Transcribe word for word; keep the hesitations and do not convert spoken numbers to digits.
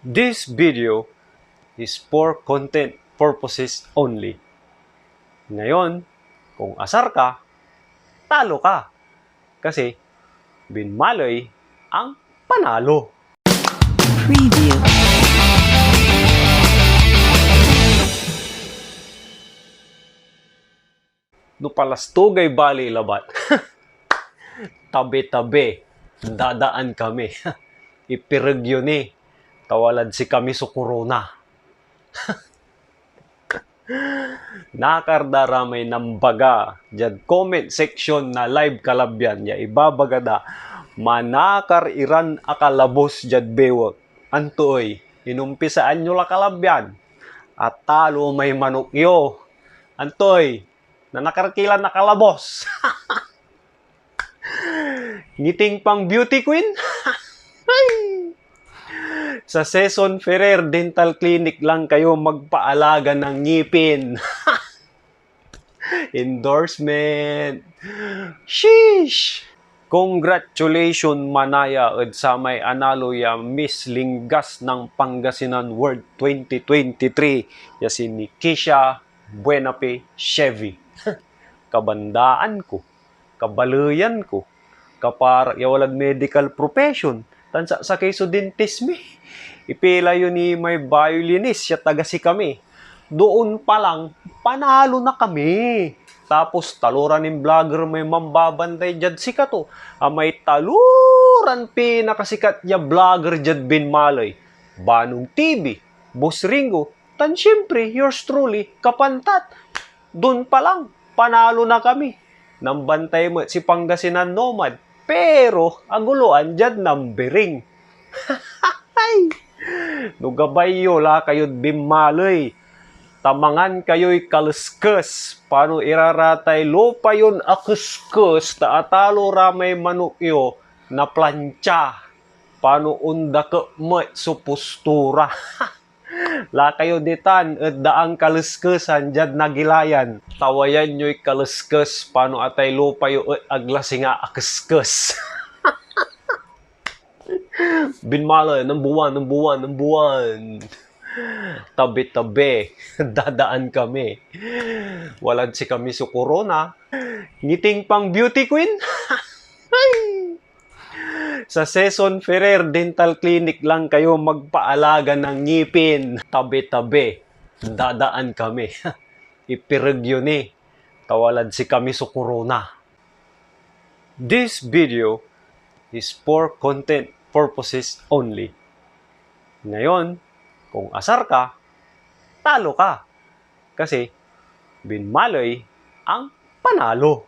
This video is for content purposes only. Ngayon, kung asar ka, talo ka. Kasi, binmaloy ang panalo. Preview. No palastogay bali labat. Tabi-tabi, dadaan kami. Ipireg yo ni, ta walad sikami so korona. Nakar da ra may nambaga diad comment section na live kalabyan ya ibabaga da, manakar iran akalabos diad bewek. Anto ey, inumpisaan yo la kalabyan? Atalo may manok yo. Anto ey, nanakar ki lan akalabos. Ngiting pang beauty queen? Sa Seson Ferrer Dental Clinic lang kayo magpaalaga ng ngipin. Endorsement. Sheesh! Congratulations, manaya, ed samay analo ya Miss Lingas ng Pangasinan World twenty twenty-three, ya si Nikisha Buenafe Chevy. Kabandaan ko, kabaleyan ko, kaparak ya walad medical profession, tan saksakey so dentist mi. Ipila yo ni may violinist ya taga sikami. Doon pa lang, panalo na kami. Tapos, taloran nin vlogger may mambabantay diad sikato, a may taloran pinakasikat ya vlogger diad binmaloy. Banong T V, Boss Ringo, tan siyempre, yours truly, Kapantat. Doon pa lang, panalo na kami. Nambantay met si Pangasinan Nomad, pero aguloan diad numbering. No gabay yo la kayod binmaloy, ta mangan kayoy kaleskes, pano iraratay lupa yon akeskes, ta atalo ra may manok yo na plantsa, pano ondakep met so postura. La kayo ditan et daan kaleskesan diad Nagilayan. Tawayan yoy kaleskes, pano atay lupa yo et ag la singa akeskes. Binmaloy, number one, number one, number one. Tabi-tabi, dadaan kami. Walad sikami so korona. Ngiting pang beauty queen? Sa Seson Ferrer Dental Clinic lang kayo magpaalaga ng ngipin. Tabi-tabi, dadaan kami. Ipireg yo ni, ta walad sikami so korona. This video is for content purposes only. Ngayon, kung asar ka, talo ka. Kasi, binmaloy ang panalo.